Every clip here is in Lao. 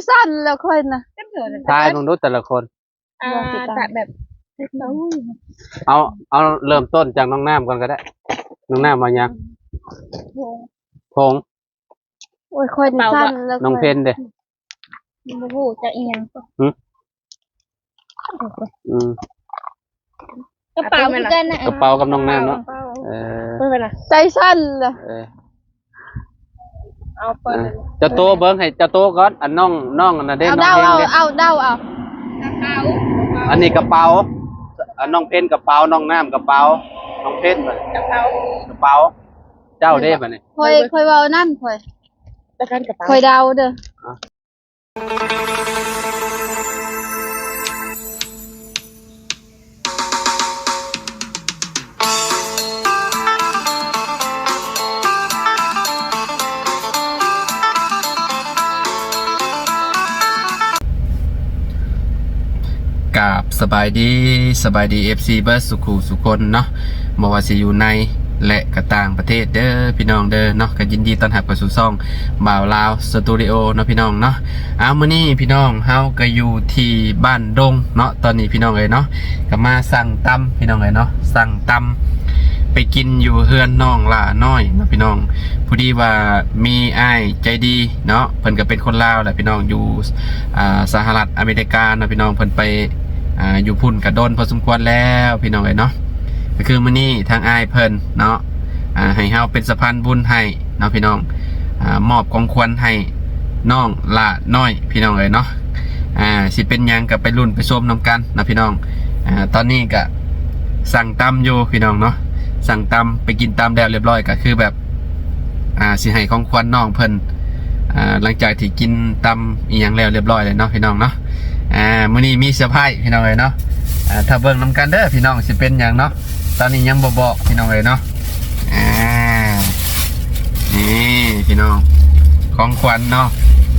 ສັ່นแล้วข้อยนะ ถ่ายเบิ่งดูแต่ละคน อ่า แต่แบบ เอา เอาเริ่มต้นจากน้องน้ำก่อนก็ได้ น้องน้ำว่าหยัง ผง ผง โอ้ย ข้อยนี่สั่นแล้ว น้องเพนเด้ บ่ฮู้จักอีหยัง หึ อืม กระเป๋าเหมือนกันนะ กระเป๋ากับน้องน้ำเนาะ กระเป๋า เออ เปิดไปนะ ใจสั่นเลย เออ เอาเปิด อ่ะ เจ้าโตเบิ่งให้เจ้าโตก่อน อันน้อง น้องอันน่ะเด้ เอา น้อง เดา เฮง เอา เด้ เอา เดา เอา กระเป๋า อันนี้กระเป๋า อันน้องเพนกระเป๋า น้องน้ำกระเป๋า น้องเพน กระเป๋า กระเป๋า เจ้าเด้บัดนี้ ข้อย ข้อยเว้านั่นข้อย แต่กันกระเป๋า ข้อยเดาเด้อ อ่ะ กราบสบายดี สบายดี เอฟซี เบิดสุขุสุคนเนาะ บ่ว่าสิอยู่ในและก็ต่างประเทศเด้อพี่น้องเด้อเนาะ ก็ยินดีต้อนรับเข้าสู่ช่องบ่าวลาวสตูดิโอเนาะพี่น้องเนาะ อ้าว มื้อนี้พี่น้องเฮาก็อยู่ที่บ้านดงเนาะ ตอนนี้พี่น้องเอ้ยเนาะ ก็มาสั่งตำพี่น้องเอ้ยเนาะ สั่งตำไปกินอยู่เฮือนน้องหล้าน้อยเนาะพี่น้อง พอดีว่ามีอ้ายใจดีเนาะ เพิ่นก็เป็นคนลาวแหละพี่น้อง อยู่ อ่า สหรัฐอเมริกาเนาะพี่น้อง เพิ่นไป อ่า อยู่พุ้นก็โดนพอสมควรแล้วพี่น้องเอ้ยเนาะ ก็คือมื้อนี้ทางอ้ายเพิ่นเนาะ อ่า ให้เฮาเป็นสะพานบุญให้เนาะพี่น้อง อ่า มอบของขวัญให้น้องหล้าน้อยพี่น้องเอ้ยเนาะ อ่า สิเป็นหยังก็ไปลุ้นไปชมนำกันเนาะพี่น้อง อ่า ตอนนี้ก็สั่งตำอยู่พี่น้องเนาะ สั่งตำ ไปกินตำแล้วเรียบร้อยก็คือแบบ อ่า สิให้ของขวัญน้องเพิ่น อ่า หลังจากที่กินตำอีหยังแล้วเรียบร้อยแล้วเนาะพี่น้องเนาะ อ่า มื้อนี้มีเซอร์ไพรส์พี่น้องเอ้ยเนาะ อ่า ถ้าเบิ่งนำกันเด้อพี่น้อง สิเป็นหยังเนาะ ตอนนี้ยังบ่บอกพี่น้องเอ้ยเนาะ อ่า นี่พี่น้อง ของขวัญเนาะ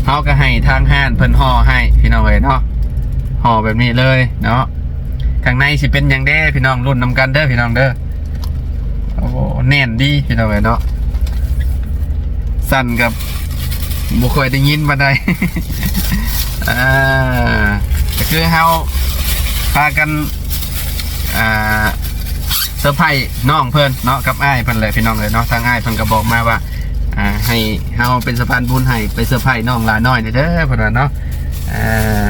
เฮาก็ให้ทางร้านเพิ่นห่อให้พี่น้องเอ้ยเนาะ ห่อแบบนี้เลยเนาะ ข้างในสิเป็นหยังแด้พี่น้อง ลุ้นนำกันเด้อพี่น้องเด้อ โอ้ แน่นดีพี่น้องเอ้ยเนาะ สั่นกับบ่ค่อยได้ยินปานใด อ่า ก็คือเฮาพากัน อ่า เซอร์ไพรส์น้องเพิ่นเนาะ กับอ้ายเพิ่นแหละพี่น้องเอ้ยเนาะ ทางอ้ายเพิ่นก็บอกมาว่า อ่า ให้เฮาเป็นสะพานบุญให้ ไปเซอร์ไพรส์น้องหล้าน้อยแหน่เด้อ เพิ่นว่าเนาะ อ่า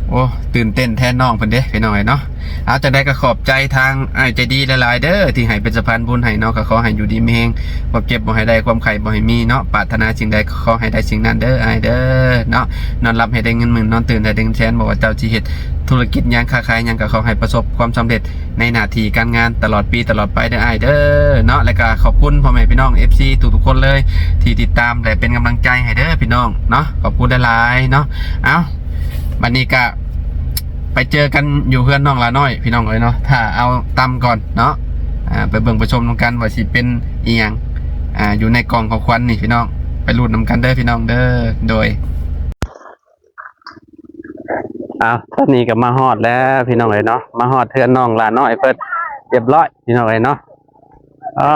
โอ้ ตื่นเต้นแทนน้องเพิ่นเด้พี่น้องเอ้ยเนาะ เอา จั่งใดก็ขอบใจทางอ้ายใจดีหลายๆเด้อ ที่ให้เป็นสะพานบุญให้เนาะ ก็ขอให้อยู่ดีมีแฮง ความเจ็บบ่ให้ได้ ความไข้บ่ให้มีเนาะ ปรารถนาสิ่งใดก็ขอให้ได้สิ่งนั้นเด้ออ้ายเด้อเนาะ นอนหลับให้ได้เงินหมื่น นอนตื่นให้ได้เงินแสน บ่ว่าเจ้าสิเฮ็ดธุรกิจหยัง ค้าขายหยัง ก็ขอให้ประสบความสำเร็จในหน้าที่การงานตลอดปีตลอดไปเด้ออ้ายเด้อเนาะ แล้วก็ขอบคุณพ่อแม่พี่น้อง เอฟซี ทุกๆคนเลย ที่ติดตามและเป็นกำลังใจให้เด้อพี่น้องเนาะ ขอบคุณหลายๆเนาะ เอ้า บัดนี้ก็ไปเจอกันอยู่เฮือนน้องหล้าน้อยพี่น้องเอ้ยเนาะ ถ้าเอาตำก่อนเนาะ อ่า ไปเบิ่งไปชมนำกันว่าสิเป็นอีหยัง อ่า อยู่ในกล่องของขวัญนี่พี่น้อง ไปลุ้นนำกันเด้อพี่น้องเด้อ โดย อ้าว ตอนนี้ก็มาฮอดแล้วพี่น้องเอ้ยเนาะ มาฮอดเฮือนน้องหล้าน้อยเพิ่นเรียบร้อยพี่น้องเอ้ยเนาะ อ่า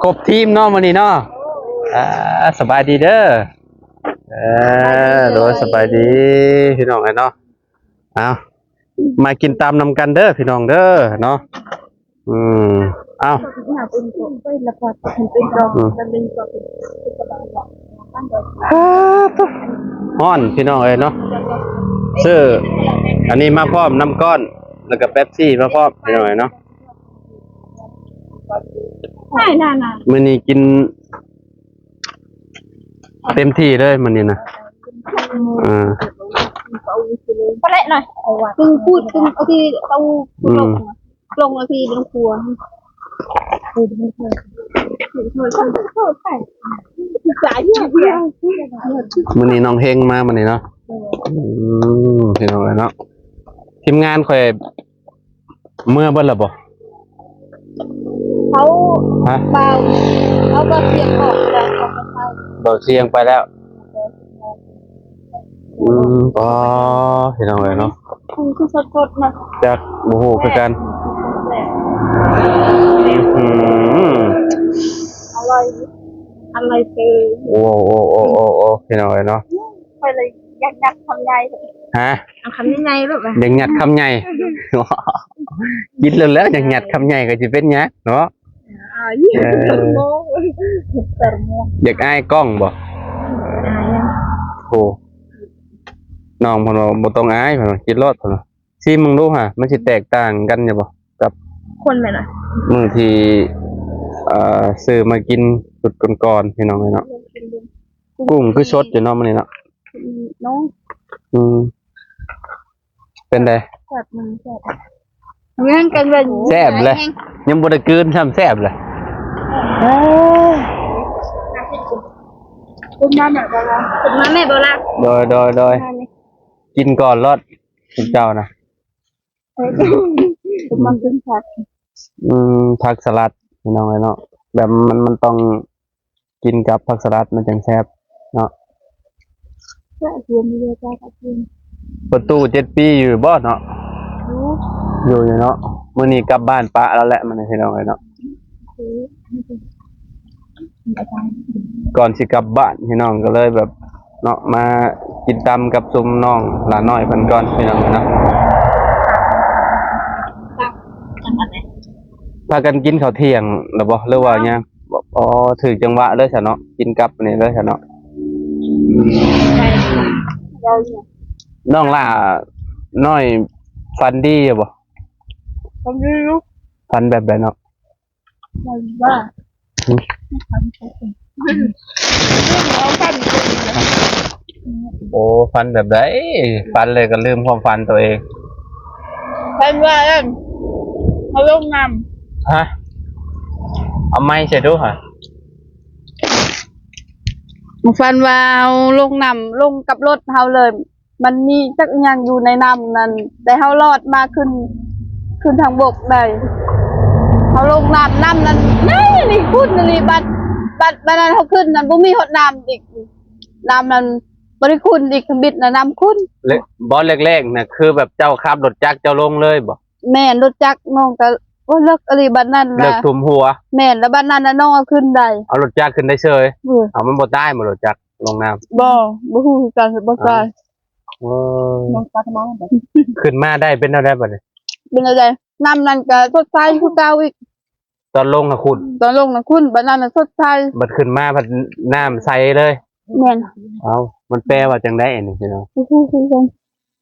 ครบทีมเนาะมื้อนี้เนาะ อ่า สบายดีเด้อ เออ โดย สบายดีพี่น้องเอ้ยเนาะ เอา มากินตำนำกันเด้อพี่น้องเด้อเนาะ อืม เอา อืม ฮ้อนพี่น้องเอ้ยเนาะ ซื้ออันนี้มาพร้อม น้ำก้อน แล้วก็เป๊ปซี่มาพร้อมพี่น้องเอ้ยเนาะ มื้อนี้กิน เต็มที่เลยมื้อนี้นะ เออ ปะเละหน่อย ตึงพูด ตึงเอาที่เตา อืม ลงเอาที่ลงครัว มื้อนี้น้องเฮงมามื้อนี้เนาะ อืม พี่น้องเอ้ยเนาะ ทีมงานข่อย เมือเบิดแล้วบ่ เขา ฮะ เบา เขาเบาเสียงออกแล้ว เขาก็เข้า เบาเสียงไปแล้ว อืม อ๋อ พี่น้องเอ้ยเนาะ มันคือสดๆนะ จัก บ่ฮู้คือกัน อืม อร่อย อร่อยเกิน โอ้ โอ้ โอ้ ພີ່ນ້ອງເອີຍເນາະ. ຂ້ອຍເລີຍຢາກຍັດຄຳໃຫຍ່. ຮະ? ເອົາຄຳໃຫຍ່ໆໂລດວ່າ. ຢາກຍັດຄຳໃຫຍ່. ກິນແລ້ວແຫຼະ ຢາກຍັດຄຳໃຫຍ່ກໍຊິເປັນຫຍັງເນາະ. ເອີ ຢາກອາຍກ້ອງບໍ່? ໂອ້ ນ້ອງເພິ່ນວ່າບໍ່ຕ້ອງອາຍ ເພິ່ນວ່າກິນໂລດ ເພິ່ນວ່າ. ຊີມເບິ່ງດູຫາ ມັນຊິແຕກຕ່າງກັນຢູ່ບໍ່ ກັບຄົນແມ່ນຫວາ ມື້ທີ່ ເອີ ຊື້ມາກິນຊຸດກ່ອນໆ ພີ່ນ້ອງເອີຍເນາະ. ກຸ້ງຄືສົດຢູ່ເນາະມື້ນີ້ເນາະ. ອືມ ເນາະ ອືມ ເປັນໃດ? ແຊບ ມັນແຊບ ແມ່ນກັນເບິ່ງ ແຊບເລີຍ ຍັງບໍ່ໄດ້ກືນຊ້ຳ ແຊບເລີຍ. ເອີ ຂຶ້ນມາແມ່ບໍ່ລະ ຂຶ້ນມາແມ່ບໍ່ລະ. ໂດຍ ໂດຍ ໂດຍ ມານີ້ ກິນກ່ອນໂລດ ເຈົ້ານະ. ເອີ ມັນເປັນຜັກ ອືມ ຜັກສະຫຼັດ ພີ່ນ້ອງເອີຍເນາະ. ແບບມັນ ມັນຕ້ອງກິນກັບຜັກສະຫຼັດ ມັນຈັ່ງແຊບເນາະ. ປະຕູເຈັດປີຢູ່ບໍ່ເນາະ? ຢູ່ ຢູ່ຢູ່ເນາະ. ມື້ນີ້ກັບບ້ານປະລາວແຫຼະ ມື້ນີ້ ພີ່ນ້ອງເອີຍເນາະ. ກ່ອນຊິກັບບ້ານ ພີ່ນ້ອງກໍເລີຍແບບເນາະ ມາກິນຕຳກັບຊຸມນ້ອງຫຼານ້ອຍເພິ່ນກ່ອນ ພີ່ນ້ອງເນາະ. ພາກັນກິນເຂົ້າທ່ຽງແລ້ວບໍ່ ຫຼືວ່າຍັງ? ອໍ ຖືກຈັງຫວະເລີຍຊະເນາະ ກິນກັບນີ້ເລີຍຊະເນາະ. ນ້ອງຫຼ້ານ້ອຍຝັນດີຢູ່ບໍ່? ຝັນດີຢູ່. ຝັນແບບໃດເນາະ? ມັນວ່າ ອືມ ໂອ້ ຝັນແບບໃດ? ຝັນແລ້ວກໍລືມຄວາມຝັນຕົວເອງ. ຝັນວ່າ ເອີ້ນ ເຮົາລົງນ້ຳ. ຮະ? ເອົາໄມໃສ່ດູຫະ. ຝັນວ່າເຮົາລົງນ້ຳ ລົງກັບລົດເຮົາເລີຍ. ມັນມີຈັກອີ່ຫຍັງຢູ່ໃນນ້ຳນັ້ນ ແຕ່ເຮົາລອດມາຂຶ້ນ ຂຶ້ນທາງບົກໄດ້. ເຮົາລົງນ້ຳ ນ້ຳນັ້ນໃຫຍ່ອີ່ຫຼີ ຂຸ່ນອີ່ຫຼີ. ບັດ ບັດ ບັດນັ້ນເຮົາຂຶ້ນນັ້ນ ບໍ່ມີຮອດນ້ຳອີກ ນ້ຳນັ້ນບໍ່ໄດ້ຂຸ່ນອີກ. ທຳອິດນະນ້ຳຂຸ່ນ. ແລະ ບໍ່ ແລກໆນະ ຄືແບບເຈົ້າຂັບລົດຈັກເຈົ້າລົງເລີຍບໍ່? ແມ່ນ ລົດຈັກນ້ອງກໍ ໂອ້ຍ ເລິກອີ່ຫຼີບັດນັ້ນນະ ເລິກຖ້ວມຫົວ. ແມ່ນ ແລ້ວບັດນັ້ນນະນ້ອງເອົາຂຶ້ນໄດ້ ເອົາລົດຈັກຂຶ້ນໄດ້ເສີຍ. ເອີ ເອົາ ມັນບໍ່ຕາຍບໍ່ ລົດຈັກ ລົງນ້ຳ? ບໍ່ ບໍ່ຮູ້ຄືກັນ ບໍ່ຕາຍ. ໂອ້ຍ ຂຶ້ນມາໄດ້ເປັນແນວໃດບັດນີ້? ເປັນແນວໃດ? ນ້ຳນັ້ນກໍສົດໃສຄືເກົ່າອີກ. ຕອນລົງນະຂຸ່ນ ຕອນລົງນະຂຸ່ນ ບັດນັ້ນນະສົດໃສ ບັດຂຶ້ນມາພັດນ້ຳໃສເລີຍ. ແມ່ນ. ເອົ້າ ມັນແປວ່າຈັ່ງໃດອັນນີ້ພີ່ນ້ອງ? ບໍ່ຮູ້ຄືກັນ.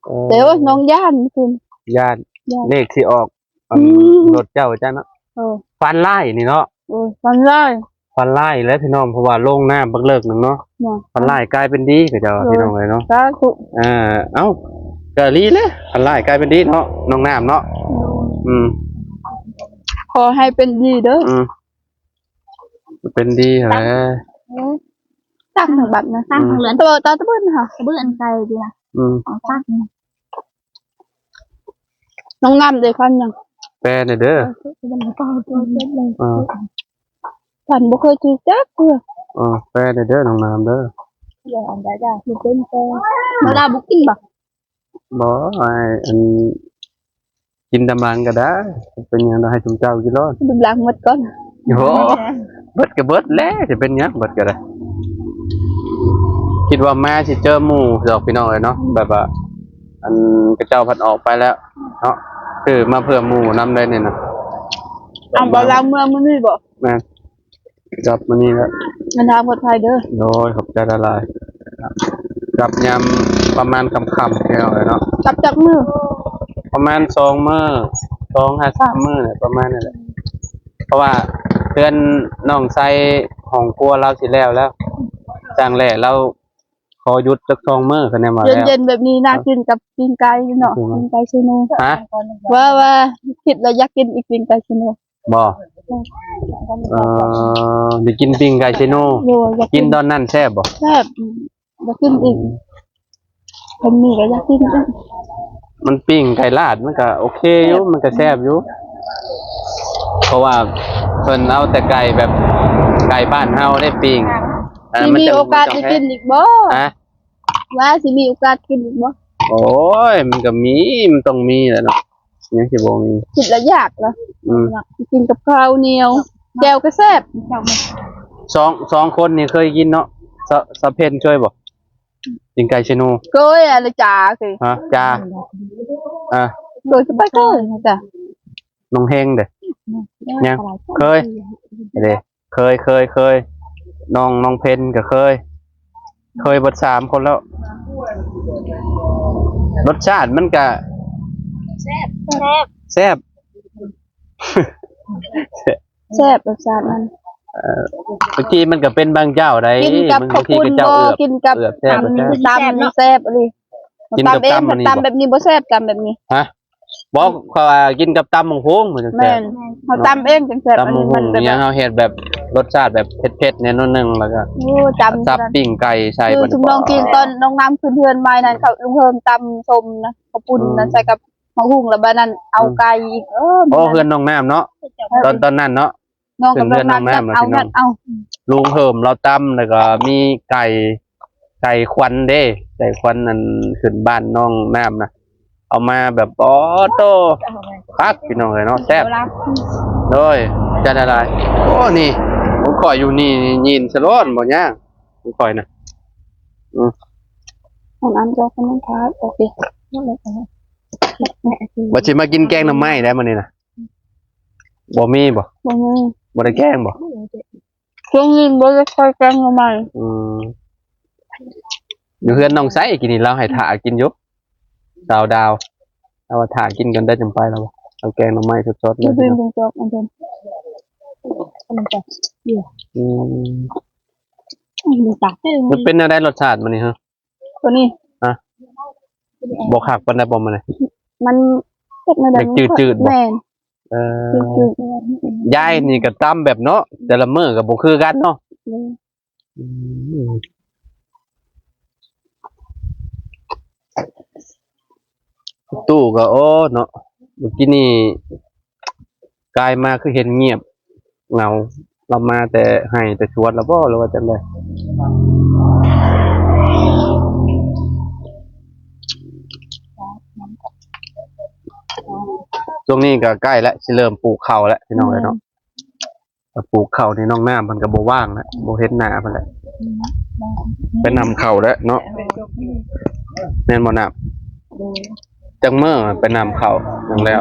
ເອີ ແຕ່ວ່ານ້ອງຢ້ານຄືນ ຢ້ານ ຢ້ານເລກຊິອອກ ອັນ ອືມ ລົດເຈົ້າຈ້າເນາະ. ເອີ ຝັນຮ້າຍນີ້ເນາະ. ເອີ ຝັນຮ້າຍ ຝັນຮ້າຍແລ້ວພີ່ນ້ອງ ເພາະວ່າລົງນ້ຳບັກເລິກໜຶ່ງເນາະ. ຝັນຮ້າຍກາຍເປັນດີ ເຂົາເຈົ້າວ່າ ໂດຍ ພີ່ນ້ອງເອີຍເນາະ. ສາທຸ. ອ່າ ເອົ້າ ກະດີແຫຼະ ຝັນຮ້າຍກາຍເປັນດີເນາະ ນ້ອງນ້ຳເນາະ. ໂດຍ ອືມ ຂໍໃຫ້ເປັນດີເດີ. ອືມ ເປັນດີຫັ້ນແຫຼະ. ເອີ ຕັ້ງທາງບັດນະ ຕັ້ງທາງເຮືອນ ຕະເບີນ ຕະເບີນຫັ້ນ ຕະເບີນອັນໄກດີລະ. ອືມ ຕັ້ງ ນ້ອງນ້ຳເດ້ ຄວັນຫຍັງ? ແປແດ່ເດີ. ເອີ ຄວັນບໍ່ເຄີຍຖືກຈັກເທື່ອ. ເອີ ແປແດ່ເດີ ນ້ອງນ້ຳເດີ. ເອີ ອັນໃດດາ ບໍ່ເປັນແປ ບໍ່ດາບໍ່ກິນບໍ່? ບໍ່ ອ້າຍ ອັນ ກິນຕາມຫຼັງກໍໄດ້ ເປັນຫຍັງດອກ ໃຫ້ຊຸມເຈົ້າກິນໂລດ. ຕາມຫຼັງໝົດກ່ອນ. ໂອ້ ເບິດກໍເບິດແຫຼະ ຊິເປັນຫຍັງ ເບິດກໍໄດ້. ຄິດວ່າມາຊິເຈີໝູ່ດອກ ພີ່ນ້ອງເອີຍເນາະ ແບບວ່າ ອັນ ເຂົາເຈົ້າພັດອອກໄປແລ້ວເນາະ ຄືມາເພື່ອໝູ່ນຳໄດ້ນີ້ນະ. ເອົາ ບໍ່ລາວເມືອມື້ນີ້ບໍ່? ແມ່ນ ກັບມື້ນີ້ແຫຼະ ເດີນທາງປອດໄພເດີ. ໂດຍ ຂອບໃຈຫຼາຍໆ. ກັບຍາມປະມານຄ່ຳໆ ພີ່ນ້ອງເອີຍເນາະ. ກັບຈັກມື້? ປະມານສອງມື້ ສອງຫາສາມມື້ແຫຼະ ປະມານນີ້ແຫຼະ. ເພາະວ່າເຮືອນນ້ອງໄຊຫ້ອງຄົວລາວຊິແລ້ວແລ້ວ ຊ່າງແຫຼະລາວຂໍຢຸດຈັກສອງມື້ ຄະແນນວ່າແລ້ວ. ເຢັນໆແບບນີ້ໜ້າກິນກັບປີ້ງໄກ່ເນາະ ປີ້ງໄກ່ເຊໂນ. ຮະ? ວ່າ ວ່າຄິດແລ້ວຢາກກິນອີກ ປີ້ງໄກ່ເຊໂນ. ບໍ່? ເອີ ໄດ້ກິນປີ້ງໄກ່ເຊໂນ. ໂດຍ ຢາກກິນ ກິນຕອນນັ້ນແຊບບໍ່? ແຊບ ຢາກກິນອີກ. ຄັນມີກໍຢາກກິນອີກ. ມັນປີ້ງໄກ່ລາດ ມັນກໍໂອເຄຢູ່ ມັນກໍແຊບຢູ່ ເພາະວ່າເພິ່ນເອົາແຕ່ໄກ່ແບບໄກ່ບ້ານເຮົາໄດ້ປີ້ງ. ເອີ ຊິມີໂອກາດໄດ້ກິນອີກບໍ່? ຮະ? ວ່າຊິມີໂອກາດກິນອີກບໍ່? ໂອ້ຍ ມັນກໍມີ ມັນຕ້ອງມີແຫຼະເນາະ ຍັງຊິບໍ່ມີ. ຄິດແລ້ວຢາກລະ. ອືມ ກິນກັບເຂົ້າໜຽວ ແຈ່ວກໍແຊບ. ສອງ ສອງຄົນນີ້ເຄີຍກິນເນາະ. ສາວ ສາວເພັນເຄີຍບໍ່? ປີ້ງໄກ່ເຊໂນ ເຄີຍ ອາລະຈາເຄີຍ ຮະ ຈາ ອ່າ ເຄີຍ ສະບາຍເຄີຍ ຈ້ະ ນ້ອງແຮງເດ້ ຍັງ ເຄີຍ ເດ້ ເຄີຍ ເຄີຍ ເຄີຍ ນ້ອງ ນ້ອງເພັນກໍເຄີຍ ເຄີຍເບິດສາມຄົນແລ້ວ ລົດຊາດມັນກະ ແຊບ ແຊບ ແຊບ ແຊບ ລົດຊາດມັນ ເອີ ຕະກີ້ມັນກໍເປັນບາງເຈົ້າໃດ ກິນກັບເຂົ້າປຸ້ນບໍ່ ກິນກັບ ເອີ ແຊບ ຕຳ ຕຳແຊບອີ່ຫຼີ ກິນກັບຕຳ ຕຳແບບນີ້ບໍ່ແຊບ ຕຳແບບນີ້ ຮະ ບໍ່ ເຂົາວ່າກິນກັບຕຳບັກຫຸ່ງມັນຈັ່ງແຊບ ແມ່ນ ເຮົາຕຳເອງຈັ່ງແຊບ ຕຳບັກຫຸ່ງ ອັນນີ້ມັນແບບຫຍັງ ເຮົາເຮັດແບບລົດຊາດແບບເຜັດໆແດ່ໜ້ອຍໜຶ່ງ ແລ້ວກໍ ໂອ້ ຕຳ ສັບປີ້ງໄກ່ໃສ່ ຄືຊຸມນ້ອງກິນຕອນນ້ອງນ້ຳຂຶ້ນເຮືອນໃໝ່ນັ້ນ ເຂົາ ລຸງເຮີມຕຳສົ້ມນະ ເຂົ້າປຸ້ນນັ້ນ ອືມ ໃສ່ກັບ ໝາກຫຸ່ງ ແລ້ວບາດນັ້ນເອົາ ອືມ ໄກ່ອີກ ເອີ ໂອ້ ເຮືອນນ້ອງນ້ຳເນາະ ເອີ ຕອນ ຕອນນັ້ນເນາະ ນ້ອງ ຂຶ້ນເຮືອນນ້ອງນ້ຳ ເອົາ ເອົາ ລຸງເຮີມລາວຕຳ ແລ້ວກໍມີໄກ່ ໄກ່ຂວັນເດ້ ໄກ່ຂວັນ ອັນ ຂຶ້ນບ້ານນ້ອງນ້ຳນະ ເອົາມາແບບ ໂອ້ໂຕ ຄັກ ພີ່ນ້ອງເອີຍເນາະ ແຊບ ໂດຍ ຈັດໃຫ້ຫຼາຍ ໂອ້ ນີ້ ຂອງຂ້ອຍຢູ່ນີ້ ຍິນສະຫຼອນບໍ່ຍາກ ຂອງຂ້ອຍນະ ອືມ ອັນ ອັນກໍຄົນນັ້ນຂາຍ ໂອເຄ ວ່າຊິມາກິນແກງໜໍ່ໄມ້ໄດ້ມື້ນີ້ນະ ບໍ່ມີບໍ່? ບໍ່ມີ ບໍ່ໄດ້ແກງບໍ່? ຊ່ວງນີ້ບໍ່ໄດ້ຄ່ອຍແກງໜໍ່ໄມ້ ອືມ ຢູ່ເຮືອນນ້ອງໄຊກີ້ນີ້ລາວໃຫ້ຖ້າກິນຢູ່ ສາວດາວ ລາວວ່າຖ້າກິນກ່ອນໄດ້ຈັ່ງໄປ ລາວວ່າ ເອົາແກງໜໍ່ໄມ້ສົດໆເລີຍ ກິນເປັນຈອກອັນເພິ່ນ ອືມ ມັນເປັນແນວໃດລົດຊາດມັນນີ້ຮະ? ຕົວນີ້ ຮະ ບໍ່ຄັກປານໃດບໍ່ ມັນ ມັນເປັນແນວໃດ ມັນຄື ຈືດໆບໍ່? ແມ່ນ ເອີ ຈືດໆ ຍາຍນີ້ກໍຕຳແບບເນາະ ແຕ່ລະມື້ກໍບໍ່ຄືກັນເນາະ ແມ່ນ ອືມ ຕູ້ກໍ ໂອ້ ເນາະ ມື້ກີ້ນີ້ ກາຍມາຄືເຫັນງຽບເຫງົາ ລາວມາແຕ່ໄຮ່ແຕ່ສວນລະບໍ່ ຫຼືວ່າຈັ່ງໃດ? ຊ່ວງນີ້ກໍໃກ້ແລ້ວ ຊິເລີ່ມປູກເຂົ້າແລ້ວ ພີ່ນ້ອງເອີຍເນາະ ແມ່ນ ປູກເຂົ້ານີ້ນ້ອງນ້ຳເພິ່ນກໍບໍ່ວ່າງແລ້ວ ບໍ່ເຫັນໜ້າເພິ່ນແລ້ວ ອືມ ໄປນຳເຂົ້າແລ້ວເນາະ ແມ່ນບໍ່ນ້ຳ? ໂດຍ ຈັກມື້ໄປນຳເຂົ້າຈັ່ງແລ້ວ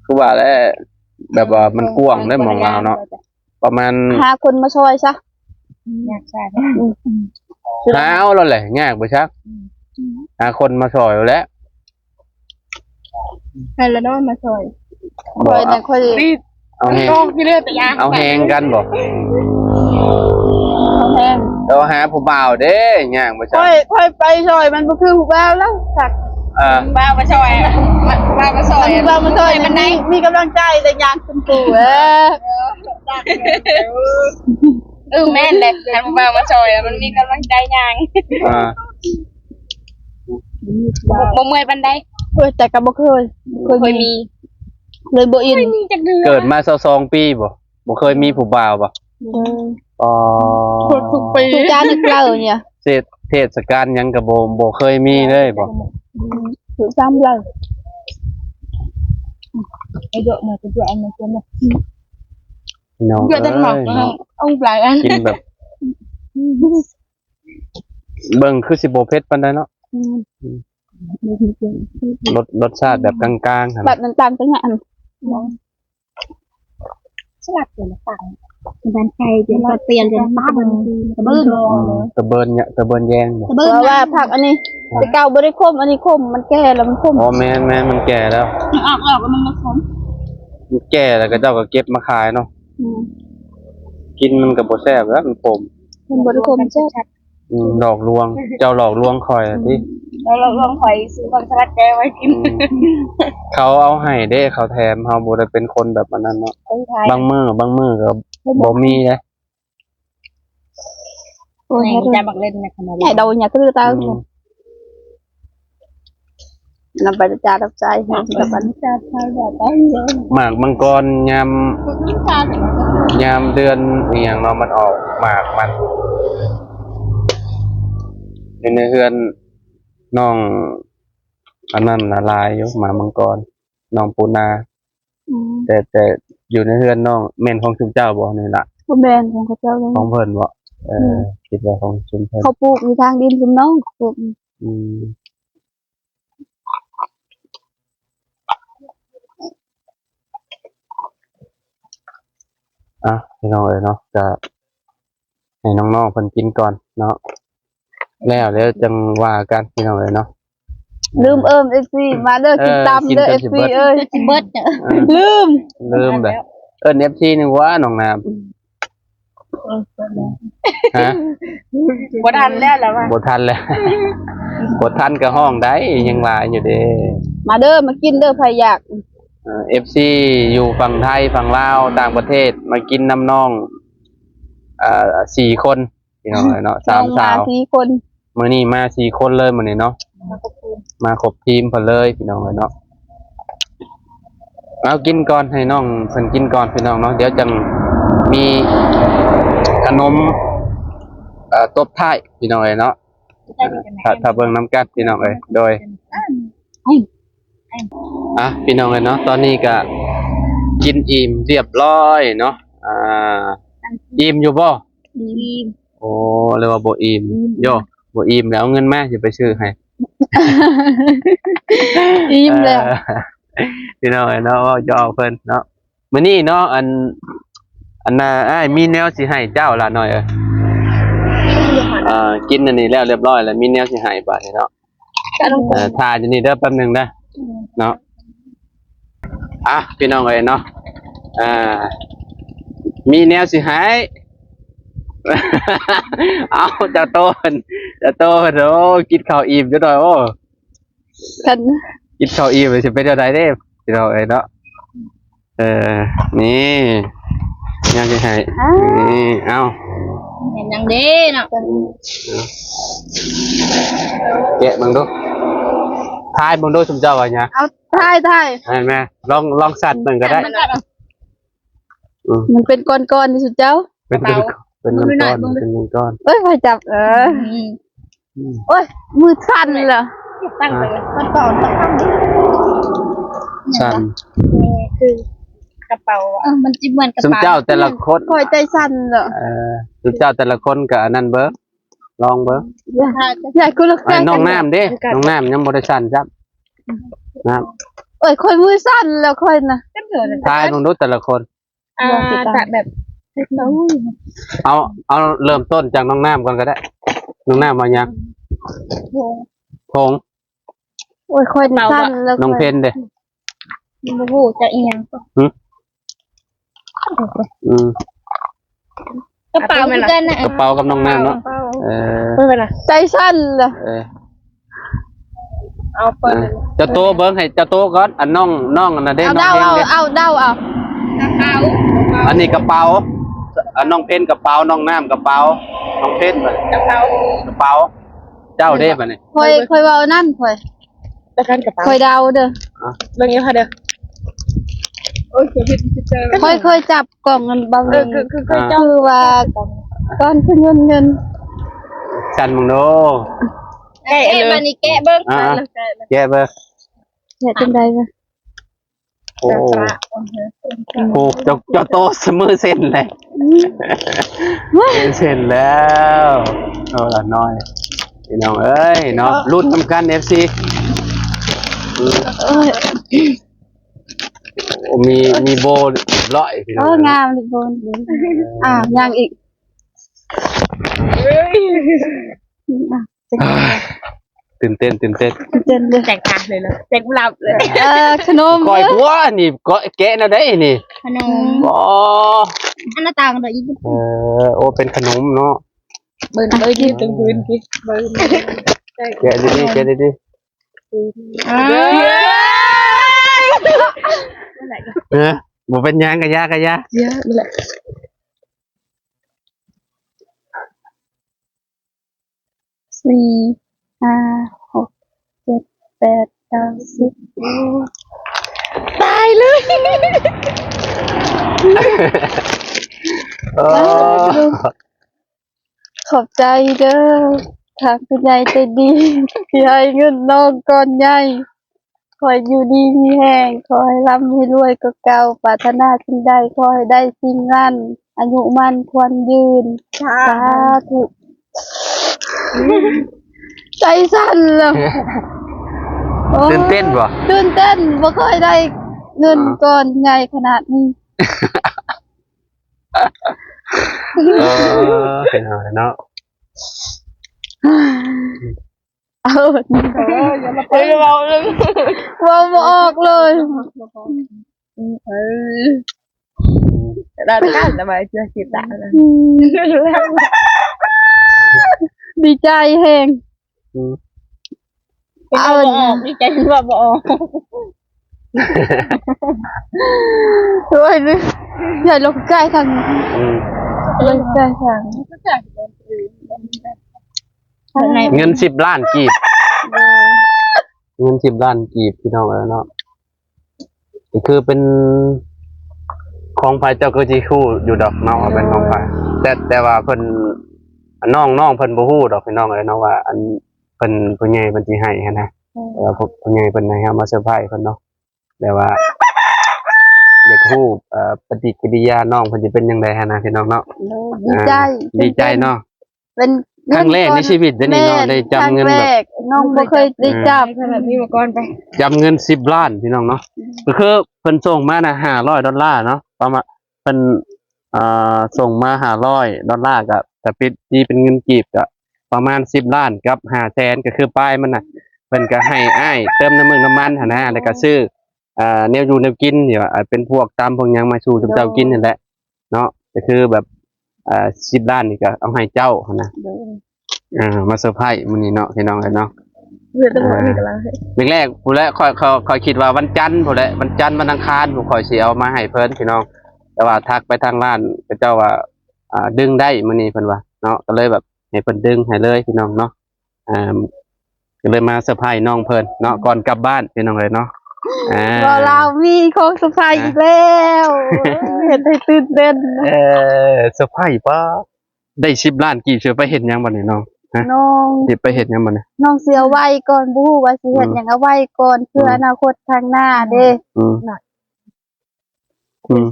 ຄືວ່າແຫຼະ ແບບວ່າມັນກວ້າງເດ້ໝ່ອງລາວເນາະ ປະມານ ຫາຄົນມາຊ່ອຍຊະ ຍາກຊະ ອືມ ຫາເອົາໂລດແຫຼະ ຍາກບໍ່ຈັກ ອືມ ຫາຄົນມາຊ່ອຍໂລດແຫຼະ ໃຫ້ລະນ້ອຍມາຊ່ອຍ ບໍ່ ຂ້ອຍນະ ຂ້ອຍ ເອົາແຮງ ເອົາແຮງກັນບໍ່? ເອົາແຮງ ເອົາຫາຜູ້ບ່າວເດ້ ຍ່າງໄປໃສ? ຂ້ອຍ ຂ້ອຍໄປຊ່ອຍມັນບໍ່ຄືຜູ້ບ່າວແລ້ວ ຄັກ ເອີ ຜູ້ບ່າວມາຊ່ອຍ ຜູ້ບ່າວມາຊ່ອຍ ຜູ້ບ່າວມາຊ່ອຍ ມັນມີ ມີກຳລັງໃຈໄດ້ຍ່າງຂຶ້ນປູ ເອີ ເອີ ແມ່ນແຫຼະ ຄັນຜູ້ບ່າວມາຊ່ອຍມັນມີກຳລັງໃຈຍ່າງ ອ່າ ບໍ່ເມື່ອຍປານໃດ ໂອ້ຍ ແຕ່ກໍບໍ່ເຄີຍ ບໍ່ເຄີຍມີ ເຄີຍມີ ເລີຍບໍ່ອິນ ເກີດມາຊາວສອງປີບໍ່? ບໍ່ເຄີຍມີຜູ້ບ່າວບໍ່? ບໍ່ເຄີຍ ອໍ ທຸກປີ ທຸກຈານເລີຍ ເທດ ເທດສະການຫຍັງກໍບໍ່ ບໍ່ເຄີຍມີເລີຍບໍ່? ອືມ ຖືກຊ້ຳເລີຍ ອາຍຸມາກໍຢູ່ອັນນັ້ນເນາະ ພີ່ນ້ອງເອີຍເນາະ ເອົາຫຼາຍອັນ ກິນແບບ ເບິ່ງຄືຊິບໍ່ເຜັດປານໃດເນາະ ອືມ ລົດ ລົດຊາດແບບກາງໆ ແບບນັ້ນຕ່າງກັນຫັ້ນ ສະຫຼັດເປັນຕ່າງ ມັນໃສ່ເປັນ ມັນປ່ຽນເປັນຕາເບິ່ນ ຕາເບິ່ນ ອືມ ຕາເບິ່ນຍະ ຕາເບິ່ນແຍງບໍ່ ຕາເບິ່ນ ເພາະວ່າຜັກອັນນີ້ ແຕ່ເກົ່າບໍ່ໄດ້ຂົມ ອັນນີ້ຂົມ ມັນແກ່ແລ້ວມັນຂົມ ອໍ ແມ່ນໆ ມັນແກ່ແລ້ວ ມັນອອກດອກແລ້ວມັນບໍ່ຂົມ ມັນແກ່ແລ້ວ ເຂົາເຈົ້າກໍເກັບມາຂາຍເນາະ ອືມ ກິນມັນກໍບໍ່ແຊບແລ້ວ ມັນຂົມ ມັນບໍ່ໄດ້ຂົມແຊບ ອືມ ຫຼອກລວງ ເຈົ້າຫຼອກລວງຂ້ອຍຕິ ເຈົ້າຫຼອກລວງຂ້ອຍຊື້ບັກສະຫຼັດແກ່ໄວ້ກິນ ອືມ ເຂົາເອົາໃຫ້ເດ້ ເຂົາແຖມ ເຮົາບໍ່ໄດ້ເປັນຄົນແບບອັນນັ້ນເນາະ ບາງມື້ ບາງມື້ກໍບໍ່ມີເດ້ ໂອ້ຍ ໃຫ້ເອົາບັກເຫຼັ້ນນະ ໃຫ້ເອົາຫຍັງຄືຕາ ອືມ ນຳໄປຈັດໃຊ້ ໃຫ້ກັບອັນ ຈັດໃຊ້ແບບ ໝາກມັງກອນຍາມ ຍາມເດືອນອີ່ຫຍັງເນາະ ມັນອອກໝາກມັນ ຢູ່ໃນເຮືອນນ້ອງອັນນັ້ນນະຫຼາຍຢູ່ ໝາກມັງກອນ ນ້ອງປູນາ ອືມ ແຕ່ ແຕ່ຢູ່ໃນເຮືອນນ້ອງ ແມ່ນຂອງຊຸມເຈົ້າບໍ່ນີ້ລະ? ບໍ່ແມ່ນ ຂອງເຂົາເຈົ້າເລີຍ ຂອງເພິ່ນບໍ່? ເອີ ອືມ ຄິດວ່າຂອງຊຸມເພິ່ນ ເຂົາປູກຢູ່ທາງດິນຊຸມນ້ອງ ເຂົາປູກ ອືມ ອ່ະ ພີ່ນ້ອງເອີຍເນາະ ກະໃຫ້ນ້ອງໆເພິ່ນກິນກ່ອນເນາະ ແລ້ວ ແລ້ວຈັ່ງວ່າກັນ ພີ່ນ້ອງເອີຍເນາະ. ລືມເອີ້ນເອັຟຊີ ມາເດີ ເອີ ກິນຕຳເດີ ເອັຟຊີເອີຍ ຊິເບິດ ເອີ ລືມ ລືມແບບ ເອີ້ນເອັຟຊີ ນຶກວ່ານ້ອງນ້ຳ ຮະ ບໍ່ທັນແລ້ວລະວ່າ ບໍ່ທັນແລ້ວ ບໍ່ທັນກໍຮ້ອງໄດ້ ຍັງວ່າຢູ່ເດ້. ມາເດີ ມາກິນເດີ ໃຜຢາກ ເອີ ເອັຟຊີ ຢູ່ຝັ່ງໄທ ຝັ່ງລາວ ຕ່າງປະເທດ ມາກິນນຳນ້ອງ ເອີ ສີ່ຄົນ ພີ່ນ້ອງເອີຍເນາະ ສາມສາວ ສີ່ຄົນ ມື້ນີ້ມາສີ່ຄົນເລີຍມື້ນີ້ເນາະ ມາຄົບທີມ ມາຄົບທີມເພິ່ນເລີຍ ພີ່ນ້ອງເອີຍເນາະ. ເອົາ ກິນກ່ອນ ໃຫ້ນ້ອງເພິ່ນກິນກ່ອນ ພີ່ນ້ອງເນາະ ດຽວຈັ່ງມີຂະໜົມ ເອີ ຕົບທ້າຍ ພີ່ນ້ອງເອີຍເນາະ ຖ້າ ຖ້າເບິ່ງນຳກັນ ພີ່ນ້ອງເອີຍ ໂດຍ ອ່ະ ພີ່ນ້ອງເອີຍເນາະ ຕອນນີ້ກະກິນອີ່ມຮຽບຮ້ອຍເນາະ ອ່າ ອີ່ມຢູ່ບໍ່? ອີ່ມ ໂອ້ ຫຼືວ່າບໍ່ອີ່ມ? ອີ່ມ ໂຢ ບໍ່ອີ່ມແລ້ວ ເອົາເງິນມາ ຊິໄປຊື້ໃຫ້ ອີ່ມແລ້ວ ເອີ ພີ່ນ້ອງເອີຍເນາະ ເວົ້າຢອກເພິ່ນເນາະ. ມື້ນີ້ເນາະ ອັນ ອັນນ່າ ອ້າຍມີແນວຊິໃຫ້ເຈົ້າລະນ້ອຍເອີຍ ເອີ ກິນອັນນີ້ແລ້ວຮຽບຮ້ອຍແລ້ວ ມີແນວຊິໃຫ້ບາດນີ້ເນາະ ເອີ ຖ້າຢູ່ນີ້ເດີ ແປັບໜຶ່ງເດີ ເນາະ. ອ່ະ ພີ່ນ້ອງເອີຍເນາະ ອ່າ ມີແນວຊິໃຫ້ ເອົາ ເຈົ້າໂຕເພິ່ນ ເຈົ້າໂຕເພິ່ນ ໂອ້ ກິນເຂົ້າອີ່ມຢູ່ດອກ ໂອ້ ຄັນກິນເຂົ້າອີ່ມຊິເປັນແນວໃດເດ້ ພີ່ນ້ອງເອີຍເນາະ. ເອີ ນີ້ ແນວຊິໃຫ້ ອ້າວ ນີ້ ເອົາ ແມ່ນຫຍັງເດ້ເນາະ ແກະເບິ່ງດູ ທາຍເບິ່ງດູ ຊຸມເຈົ້າວ່າຫຍັງ ເອົາ ຖ່າຍ ຖ່າຍ ແມ່ນແມ່ນ ລອງ ລອງສັດເບິ່ງກໍໄດ້ ອືມ ມັນເປັນກ້ອນໆ ນີ້ຊຸມເຈົ້າ ເປັນ ເປັນ ເປັນກ້ອນໆ ເປັນກ້ອນໆ ເອີຍ ໃຜຈັບ ເອີ ອືມ ອືມ ໂອ້ຍ ມືສັ່ນລະ ຕັ້ງແຕ່ ອ່າ ຕອນຕອນ ສັ່ນ ເອີ ຄືກະເປົາ ເອີ ມັນຊິເໝືອນກະເປົາ ຊຸມເຈົ້າແຕ່ລະຄົນ ຂ້ອຍໃຈສັ່ນລະ ເອີ ຊຸມເຈົ້າແຕ່ລະຄົນກະອັນນັ້ນເບິ່ງ ລອງເບິ່ງ ຢາກ ຢາກ ອ່າ ນ້ອງນ້ຳເດ້ ນ້ອງນ້ຳຍັງບໍ່ໄດ້ສັ່ນຊ້ຳ ນ້ຳ ເອີຍ ຂ້ອຍມືສັ່ນແລ້ວຂ້ອຍນະ ຖ່າຍເບິ່ງດູແຕ່ລະຄົນ ອ່າ ແບບ ເອົາ ເອົາເລີ່ມຕົ້ນຈາກນ້ອງນ້ຳກ່ອນກໍໄດ້ ນ້ອງນ້ຳວ່າຫຍັງ? ຜົງ ຜົງ ໂອ້ຍ ຂ້ອຍສັ່ນແລ້ວ ນ້ອງເພັນເດ້ ບໍ່ຮູ້ຈະອີ່ຫຍັງ ຫື ອືມ ກະເປົາຄືກັນນະ ກະເປົາກັບນ້ອງນ້ຳເນາະ ເອີ ໃຈສັ່ນລະ ເອີ ເອົາ ເປີດ ອ່າ ເຈົ້າໂຕເບິ່ງ ໃຫ້ເຈົ້າໂຕກ່ອນ ອັນນ້ອງ ນ້ອງອັນນັ້ນເດ້ ເອົາ ນ້ອງເດາເອົາ ເດາເອົາ ເອົາ ເດົາເອົາ ອັນນີ້ກະເປົາ ອັນນ້ອງເພັນກະເປົາ ນ້ອງນ້ຳກະເປົາ ນ້ອງເພັນບັດນີ້ ກະເປົາ ກະເປົາ ເຈົ້າເດ້ບັດນີ້ ຂ້ອຍ ຂ້ອຍເວົ້ານັ້ນ ຂ້ອຍ ແຕ່ກັນກະເປົາ ຂ້ອຍເດົາເດີ ອ່ະ ເບິ່ງຢູ່ຄ່ະເດີ ໂອ້ຍ ຂ້ອຍເຄີຍຈັບ ກ່ອງອັນເບົາ ເອີ ຄື ຄື ຄື ອ່າ ເຈົ້າ ຄືວ່າ ກ່ອນຄືເງິນ ເງິນ ກັນເບິ່ງດູ ແກະ ເອີ ບາດນີ້ແກະເບິ່ງ ອ່າ ແກະເບິ່ງ ແກະຈັ່ງໃດວະ ໂອ້ ໂອ້ ເຈົ້າ ເຈົ້າໂຕສະມືເສັ້ນເລີຍ ເສັ້ນແລ້ວ ໂຕລະນ້ອຍ ພີ່ນ້ອງເອີຍເນາະ ລຸ້ນນຳກັນ ເອັຟຊີ ອືມ ໂອ້ ມີ ມີໂບຮຽບຮ້ອຍ ພີ່ນ້ອງ ໂອ້ ງາມເລີຍໂບ ອ່າ ຍັງອີກ ຕື່ນເຕັ້ນ ຕື່ນເຕັ້ນ ຕື່ນເຕັ້ນເລີຍ ແຕກຕາເລີຍເນາະ ແຕກຫຼັບເລີຍ ເອີ ຂະໜົມ ຂ້ອຍ ເອີ ບົວະນີ້ ກໍແກະແນວໃດນີ້ ຂະໜົມ ບໍ່ ອັນໜ້າຕາມັນ ເອີ ໂອ້ ເປັນຂະໜົມເນາະ ເບິ່ງ ເບິ່ງ ເບິ່ງ ເບິ່ງ ແກະດີໆ ແກະດີໆ ເອີຍ ເອີ ບໍ່ເປັນຫຍັງ ກະຢ່າ ກະຢ່າ ຢ່າ ນີ້ແຫຼະ ສີ່ ຫ້າ ຫົກ ເຈັດ ແປດ ເກົ້າ ສິບ ໂອ້ ຕາຍເລີຍ ເອີ ຂອບໃຈເດີ ທາງຜູ້ໃຫຍ່ໃຈດີ ທີ່ໃຫ້ເງິນນ້ອງກ້ອນໃຫຍ່ ຂໍໃຫ້ຢູ່ດີມີແຮງ ຂໍໃຫ້ລ່ຳໃຫ້ລວຍກວ່າເກົ່າ ປາດຖະໜາສິ່ງໃດ ຂໍໃຫ້ໄດ້ສິ່ງນັ້ນ ສ ອາຍຸໝັ້ນຂວັນຍືນ. ສາທຸ. ໃຈສັ່ນແລ້ວ. ໂອ້ຍ ຕື່ນເຕັ້ນບໍ່? ຕື່ນເຕັ້ນ, ບໍ່ເຄີຍໄດ້ເງິນ ອ່າ ກ້ອນໃຫຍ່ຂະໜາດນີ້. ເອີ ເປັນຫຍັງເນາະ? ເອີ ເວົ້າ ເວົ້າບໍ່ອອກເລີຍ. ເອີ ລາວກັນລະວ່າຈະຄິດຕາ ອືມ ດີໃຈແຮງ. ອືມ ເວົ້າບໍ່ອອກ ດີໃຈເວົ້າບໍ່ອອກ. ໂອ້ຍ ຢ່າລົງໃກ້ທາງນີ້. ອືມ ລົງໃກ້ທາງ ເງິນສິບລ້ານກີບ. ເອີ ເງິນສິບລ້ານກີບ ພີ່ນ້ອງເອີຍເນາະ. ກໍຄືເປັນຂອງໃຜ ເຈົ້າກໍຊິຮູ້ຢູ່ດອກເນາະວ່າເປັນຂອງໃຜ. ແຕ່ ແຕ່ວ່າເພິ່ນ ນ້ອງ ນ້ອງເພິ່ນບໍ່ຮູ້ດອກ ພີ່ນ້ອງເອີຍເນາະ ວ່າອັນເພິ່ນ ຜູ້ໃຫຍ່ເພິ່ນຊິໃຫ້ຫັ້ນນະ. ເອີ ເອີ ຜູ້ ຜູ້ໃຫຍ່ເພິ່ນໃຫ້ເຮົາມາເຊີໄພຣສ໌ເພິ່ນເນາະ. ແຕ່ວ່າຢາກຮູ້ ເອີ ປະຕິກິລິຍານ້ອງເພິ່ນຊິເປັນຈັ່ງໃດຫັ້ນນະ ພີ່ນ້ອງເນາະ. ໂດຍ ດີໃຈ ອ່າ ດີໃຈເນາະ. ເປັນຄັ້ງແລກໃນຊີວິດເດ້ນີ້ເນາະ ແມ່ນ ໄດ້ຈັບເງິນແບບ ຄັ້ງແລກ ນ້ອງບໍ່ເຄີຍໄດ້ຈັບ ເອີ ແບບນີ້ມາກ່ອນໄປ. ຈັບເງິນສິບລ້ານ ພີ່ນ້ອງເນາະ. ອືມ ກໍຄືເພິ່ນສົ່ງມານະຫ້າຮ້ອຍດອນລາເນາະ ປະມານ ເພິ່ນ ເອີ ສົ່ງມາຫ້າຮ້ອຍດອນລາ ກໍ ກໍປິດຕີເປັນເງິນກີບ ກໍປະມານສິບລ້ານກັບຫ້າແສນ ກໍຄືປາຍມັນນະ. ເພິ່ນກໍໃຫ້ອ້າຍເຕີມນ້ຳມັນ ນ້ຳມັນຫັ້ນນະ ແລ້ວກໍຊື້ ເອີ ແນວຢູ່ແນວກິນ ທີ່ວ່າເປັນພວກຕຳພວກຫຍັງມາສູ່ເຈົ້າກິນຫັ້ນແຫຼະ. ເນາະ ກໍຄືແບບ ເອີ ສິບລ້ານນີ້ກໍເອົາໃຫ້ເຈົ້າຫັ້ນນະ. ໂດຍ ເອີ ມາເຊີໄພຣສ໌ມື້ນີ້ເນາະ ພີ່ນ້ອງເອີຍເນາະ. ເອີ ແລກໆ ພຸ້ນແຫຼະ ຂ້ອຍ ຂ້ອຍ ຂ້ອຍຄິດວ່າວັນຈັນພຸ້ນແຫຼະ ວັນຈັນ ວັນອັງຄານພຸ້ນ ຂ້ອຍຊິເອົາມາໃຫ້ເພິ່ນ ພີ່ນ້ອງ. ແຕ່ວ່າທັກໄປທາງຮ້ານ ເຂົາເຈົ້າວ່າ ອ່າ ດຶງໄດ້ມື້ນີ້ເພິ່ນວ່າເນາະ ກໍເລີຍແບບໃຫ້ເພິ່ນດຶງໃຫ້ເລີຍ ພີ່ນ້ອງເນາະ. ອ່າ ກໍເລີຍມາເຊີໄພຣສ໌ນ້ອງເພິ່ນເນາະ ກ່ອນກັບບ້ານ ພີ່ນ້ອງເອີຍເນາະ. ອ່າ ບໍ່ລາວມີຂອງເຊີໄພຣສ໌ອີກແລ້ວ ອ່າ ເຮັດໃຫ້ຕື່ນເຕັ້ນ. ເອີ ເຊີໄພຣສ໌ ປ້າ ໄດ້ສິບລ້ານກີບ ຊິໄປເຮັດຫຍັງບັດນີ້ນ້ອງ? ຮະ ນ້ອງ ຊິໄປເຮັດຫຍັງບັດນີ້? ນ້ອງຊິເອົາໄວ້ກ່ອນ ບໍ່ຮູ້ວ່າຊິເຮັດຫຍັງ ອືມ ເອົາໄວ້ກ່ອນ ເພື່ອ ອືມ ອະນາຄົດຂ້າງໜ້າເດ້. ອືມ ອືມ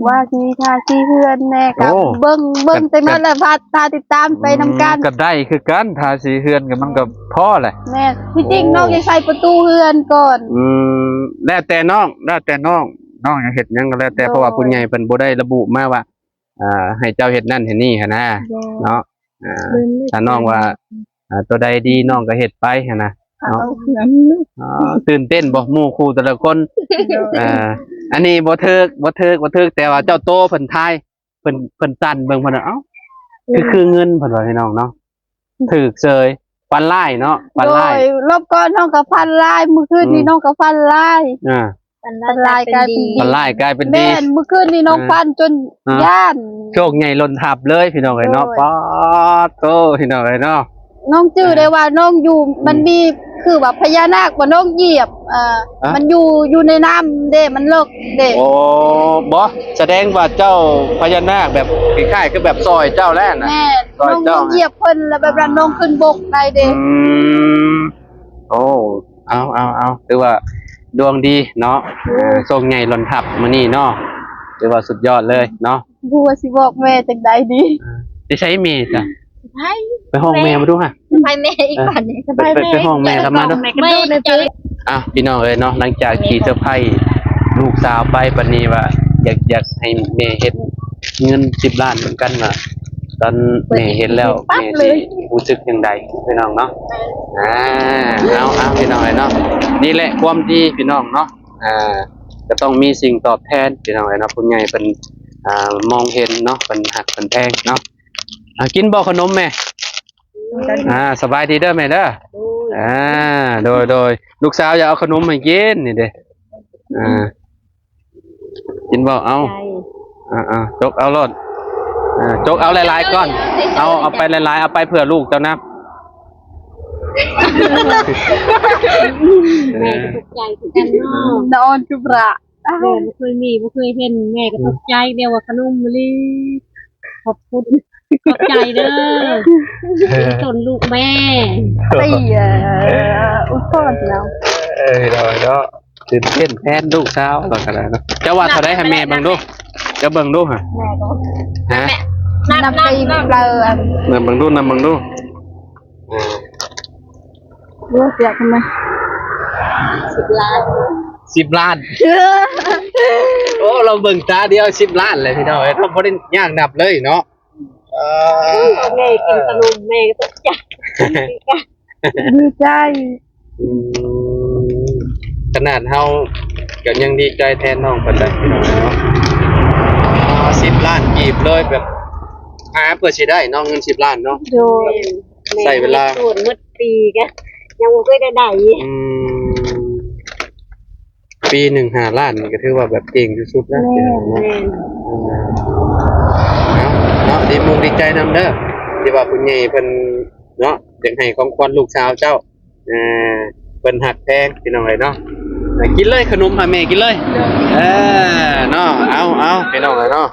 ວ່າຊິທາສີເຮືອນແດ່ ກໍ ໂອ້ ເບິ່ງ ເບິ່ງແຕ່ນັ້ນແຫຼະ ພາ ພາຕິດຕາມໄປນຳກັນ. ອືມ ກໍໄດ້ຄືກັນ ທາສີເຮືອນກໍມັນກໍພໍແຫຼະ. ແມ່ນ ທີ່ຈິງ ໂອ້ ນ້ອງຢາກໃສ່ປະຕູເຮືອນກ່ອນ. ອືມ ແລ້ວແຕ່ນ້ອງ ແລ້ວແຕ່ນ້ອງ ນ້ອງຢາກເຮັດຫຍັງກໍແລ້ວແຕ່ ໂດຍ ເພາະວ່າຜູ້ໃຫຍ່ເພິ່ນບໍ່ໄດ້ລະບຸມາວ່າ ອ່າ ໃຫ້ເຈົ້າເຮັດນັ້ນເຮັດນີ້ຫັ້ນນະ ໂດຍ ເນາະ. ອ່າ ຖ້ານ້ອງວ່າ ອ່າ ຕົວໃດດີນ້ອງກໍເຮັດໄປຫັ້ນນະເນາະ. ອໍ ຕື່ນເຕັ້ນບໍ່ ໝູ່ຄູ່ແຕ່ລະຄົນ? ໂດຍ ອ່າ ອັນນີ້ບໍ່ຖືກ ບໍ່ຖືກ ບໍ່ຖືກ ແຕ່ວ່າເຈົ້າໂຕເພິ່ນຖ່າຍ ເພິ່ນ ເພິ່ນສັ່ນເບິ່ງ ເພິ່ນວ່າ ເອົ້າ ຄື ຄືເງິນ ເພິ່ນວ່າ ພີ່ນ້ອງເນາະ. ຖືກເສີຍ ຝັນຮ້າຍເນາະ ຝັນຮ້າຍ. ໂດຍ ລອບກ່ອນນ້ອງກໍຝັນຮ້າຍ ມື້ຄືນນີ້ ອືມ ນ້ອງກໍຝັນຮ້າຍ. ອ່າ ຝັນຮ້າຍກາຍເປັນດີ ຝັນຮ້າຍກາຍເປັນດີ. ແມ່ນ ມື້ຄືນນີ້ນ້ອງ ອ່າ ຝັນຈົນ ອ່າ ຢ້ານ ໂຊກໃຫຍ່ລົ້ນທັບເລີຍ ພີ່ນ້ອງເອີຍເນາະ. ໂດຍ ປາດໂຕ ພີ່ນ້ອງເອີຍເນາະ. ນ້ອງຈື່ໄດ້ວ່ານ້ອງຢູ່ ອືມ ມັນມີຄືວ່າພະຍານາກວ່ານ້ອງຢຽບ ອ່າ ຮະ ມັນຢູ່ ຢູ່ໃນນ້ຳເດ້ ມັນເລິກເດ້. ໂອ້ ບໍ່ ສະແດງວ່າເຈົ້າ ພະຍານາກແບບຄ້າຍໆຄືແບບຊ່ອຍເຈົ້າແລ້ວນະ. ແມ່ນ ຊ່ອຍເຈົ້າ ນ້ອງຢຽບເພິ່ນ ແລ້ວແບບນັ້ນນ້ອງຂຶ້ນບົກໄດ້ເດ້. ອືມ ໂອ້ ເອົາ ເອົາ ເອົາ ຖືວ່າດວງດີເນາະ. ໂອ້ຍ ອ່າ ໂຊກໃຫຍ່ລົ້ນທັບມື້ນີ້ເນາະ ຖືວ່າສຸດຍອດເລີຍເນາະ. ບໍ່ຮູ້ວ່າຊິບອກແມ່ຈັ່ງໃດດີ. ອ່າ ຊິໃສແມ່ຊະ? ໄປ ໄປຮ້ອງແມ່ມາດູຫະ. ໄປແມ່ອີກບາດນີ້ ໄປ ໄປ ໄປຮ້ອງແມ່ກັບມາດູ. ແມ່ ອ່ະ ພີ່ນ້ອງເອີຍເນາະ ຫຼັງຈາກທີ່ເຊີໄພຣສ໌ລູກສາວໄປ ບັດນີ້ວ່າຢາກ ຢາກໃຫ້ແມ່ເຮັດເງິນສິບລ້ານເໝືອນກັນ ວ່າຕອນແມ່ເຫັນແລ້ວ ແມ່ຊິຮູ້ສຶກຈັ່ງໃດ ພີ່ນ້ອງເນາະ. ອ່າ ເອົາ ເອົາ ພີ່ນ້ອງເອີຍເນາະ ນີ້ແຫຼະຄວາມດີ ພີ່ນ້ອງເນາະ. ອ່າ ກໍຕ້ອງມີສິ່ງຕອບແທນ ພີ່ນ້ອງເອີຍເນາະ ຜູ້ໃຫຍ່ເພິ່ນ ອ່າ ມອງເຫັນເນາະ ເພິ່ນຮັກເພິ່ນແພງເນາະ. ອ່າ ກິນບໍ່ຂະໜົມແມ່? ອ່າ ສະບາຍດີເດີແມ່ເດີ. ໂດຍ ອ່າ ໂດຍ ໂດຍ ລູກສາວຢາກເອົາຂະໜົມໃຫ້ກິນນີ້ເດ້. ອ່າ ກິນບໍ່? ເອົາ ອ່າໆ ຈົກເອົາໂລດ. ອ່າ ຈົກເອົາຫຼາຍໆກ່ອນ ເອົາ ເອົາໄປຫຼາຍໆ ເອົາໄປເພື່ອລູກເຈົ້ານຳ. ແມ່ກໍຕົກໃຈຄືກັນເນາະ ນອນຄືພະ. ແມ່ບໍ່ເຄີຍມີ ບໍ່ເຄີຍເຫັນ ແມ່ກໍຕົກໃຈ ແນວວ່າຂະໜົມມະລີ. ຂອບຄຸນ ຂອບໃຈເດີ ເປັນຕົ້ນລູກແມ່. ໄປ ເອີ ອຸດພອນແລ້ວ ເອີ ເນາະ ຕື່ນເຕັ້ນແທນລູກສາວ ວ່າກັນເນາະ. ເຈົ້າວ່າເທົ່າໃດໃຫ້ແມ່ເບິ່ງດູ? ຈະເບິ່ງດູຫະ ແມ່ກໍ ຮະ ນັບ ນັບ ນັບ ນັບເລີຍ ນັບເບິ່ງດູ ນັບເບິ່ງດູ ອ່າ ຮູ້ເສຍທຳໄມ ສິບລ້ານ ສິບລ້ານ ໂອ້ ລາວເບິ່ງຕາດຽວສິບລ້ານເລີຍ ພີ່ນ້ອງເອີຍ ເຮົາບໍ່ໄດ້ຍາກນັບເລີຍເນາະ ເອີ ແມ່ກິນຂະໜົມ ແມ່ກໍຕົກໃຈ ດີໃຈ ອືມ ຂະໜາດເຮົາກໍຍັງດີໃຈແທນນ້ອງປານໃດ ພີ່ນ້ອງເນາະ ສິບລ້ານກີບເລີຍ ແບບຫາເພື່ອຊິໄດ້ເນາະ ເງິນສິບລ້ານເນາະ ໂດຍ ໃຊ້ເວລາ ແມ່ເຮັດສວນໝົດປີກໍຍັງບໍ່ເຄີຍໄດ້ ອືມ ປີໜຶ່ງຫ້າລ້ານນີ້ກໍຖືວ່າແບບເກັ່ງທີ່ສຸດແລ້ວ ແມ່ນ ເນາະ ເນາະ ດີມຸກດີໃຈນຳເດີ ທີ່ວ່າຜູ້ໃຫຍ່ເພິ່ນເນາະ ຢາກໃຫ້ຂອງຂວັນລູກສາວເຈົ້າ ເອີ ເພິ່ນຮັກແພງ ພີ່ນ້ອງເອີຍເນາະ ກິນເລີຍຂະໜົມ ໃຫ້ແມ່ກິນເລີຍ ເອີ ເນາະ ເອົາ ເອົາ ພີ່ນ້ອງເອີຍເນາະ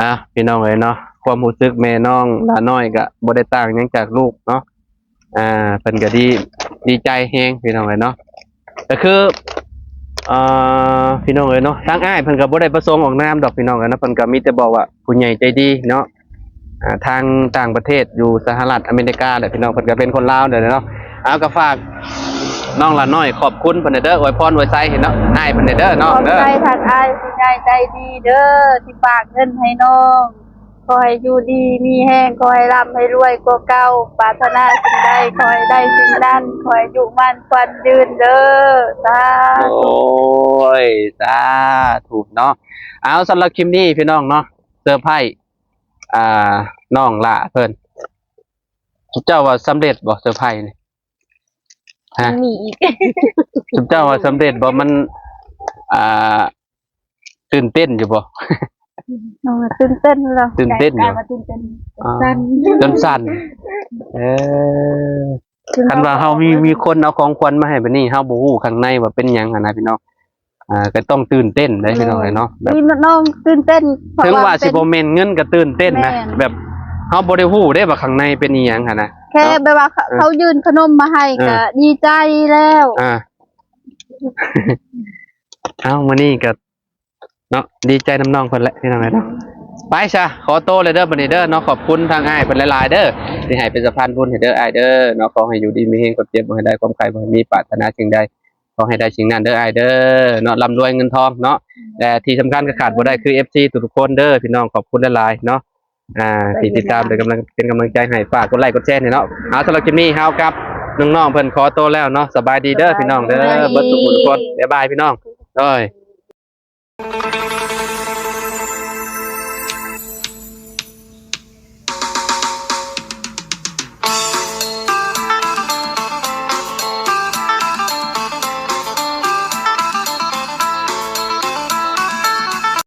ອ່າ ພີ່ນ້ອງເອີຍເນາະ ຄວາມຮູ້ສຶກແມ່ນ້ອງຫຼ້ານ້ອຍກໍບໍ່ໄດ້ຕ່າງຫຍັງຈາກລູກເນາະ ອ່າ ເພິ່ນກໍດີ ດີໃຈແຮງ ພີ່ນ້ອງເອີຍເນາະ ກໍຄື ເອີ ພີ່ນ້ອງເອີຍເນາະ ທາງອ້າຍເພິ່ນກໍບໍ່ໄດ້ປະສົງອອກນາມດອກ ພີ່ນ້ອງເອີຍເນາະ ເພິ່ນກໍມີແຕ່ບອກວ່າຜູ້ໃຫຍ່ໃຈດີເນາະ ອ່າ ທາງຕ່າງປະເທດຢູ່ສະຫະລັດອາເມລິກາແຫຼະ ພີ່ນ້ອງ ເພິ່ນກໍເປັນຄົນລາວເດີເນາະ ເອົາ ກໍຝາກນ້ອງຫຼ້ານ້ອຍຂອບຄຸນເພິ່ນແດ່ເດີ ອວຍພອນອວຍໄຊໃຫ້ເນາະ ອ້າຍເພິ່ນແດ່ເດີເນາະ ຂອບໃຈທາງອ້າຍຜູ້ໃຫຍ່ໃຈດີເດີ ທີ່ຝາກເງິນໃຫ້ນ້ອງ ຂໍໃຫ້ຢູ່ດີມີແຮງ ຂໍໃຫ້ລ່ຳໃຫ້ລວຍກວ່າເກົ່າ ປາດຖະໜາສິ່ງໃດຂໍໃຫ້ໄດ້ສິ່ງນັ້ນ ຂໍໃຫ້ອາຍຸໝັ້ນຂວັນຍືນເດີ ສາທຸ ໂອ້ຍ ສາທຸເນາະ ເອົາ ສຳລັບຄລິບນີ້ພີ່ນ້ອງເນາະ ເຊີໄພ ອ່າ ນ້ອງຫຼ້າເພິ່ນ ເຈົ້າວ່າສຳເລັດບໍ່ເຊີໄພນີ້ ຮະ ມີອີກ ເຈົ້າວ່າສຳເລັດບໍ່ ມັນ ອ່າ ຕື່ນເຕັ້ນຢູ່ບໍ່ ນ້ອງຕື່ນເຕັ້ນແລ້ວ ຕື່ນເຕັ້ນຢູ່ ຕື່ນເຕັ້ນ ອໍ ຈົນສັ່ນ ເອີ ຄັນວ່າເຮົາມີ ມີຄົນເອົາຂອງຂວັນມາໃຫ້ແບບນີ້ ເຮົາບໍ່ຮູ້ຂ້າງໃນວ່າເປັນຫຍັງຫັ້ນນະ ພີ່ນ້ອງ ອ່າ ກໍຕ້ອງຕື່ນເຕັ້ນໄດ໋ ພີ່ນ້ອງເອີຍເນາະ ແບບ ມີນ້ອງຕື່ນເຕັ້ນ ເຖິງວ່າຊິບໍ່ແມ່ນເງິນກໍຕື່ນເຕັ້ນນະ ແມ່ນ ແບບເຮົາບໍ່ໄດ້ຮູ້ເດ້ວ່າຂ້າງໃນເປັນອີ່ຫຍັງຫັ້ນນະ ແຄ່ແບບວ່າເຂົາ ເອີ ເຂົາຍື່ນຂະໜົມມາໃຫ້ ເອີ ກໍດີໃຈແລ້ວ ອ່າ ເອົາ ມື້ນີ້ກໍ ເນາະ ດີໃຈນຳນ້ອງເພິ່ນແຫຼະ ພີ່ນ້ອງເອີຍເນາະ ໄປຊະ ຂໍໂຕແລ້ວເດີ ບັດນີ້ເດີເນາະ ຂອບຄຸນທາງອ້າຍເພິ່ນຫຼາຍໆເດີ ທີ່ໃຫ້ເປັນສະພານບຸນໃຫ້ເດີ ອ້າຍເດີເນາະ ຂໍໃຫ້ຢູ່ດີມີແຮງ ຄວາມເຈັບບໍ່ໃຫ້ໄດ້ ຄວາມໄຂ້ບໍ່ໃຫ້ມີ ປາດຖະໜາສິ່ງໃດ ຂໍໃຫ້ໄດ້ສິ່ງນັ້ນເດີອ້າຍເດີເນາະ ລ່ຳລວຍເງິນທອງເນາະ ແລະທີ່ສຳຄັນກໍຂາດບໍ່ໄດ້ຄືເອັຟຊີທຸກໆຄົນເດີ ພີ່ນ້ອງ ຂອບຄຸນຫຼາຍໆເນາະ ອ່າ ທີ່ຕິດຕາມເປັນກຳລັງ ເປັນກຳລັງໃຈໃຫ້ ຝາກກົດໄລ້ກົດແຊໃຫ້ເນາະ ເອົາ ສຳລັບຄລິບນີ້ເຮົາກັບນ້ອງໆເພິ່ນຂໍໂຕແລ້ວເນາະ ສະບາຍດີເດີ ພີ່ນ້ອງເດີ ເບິດທຸກຜູ້ທຸກຄົນ ບາຍບາຍ ພີ່ນ້ອງ ໂດຍ.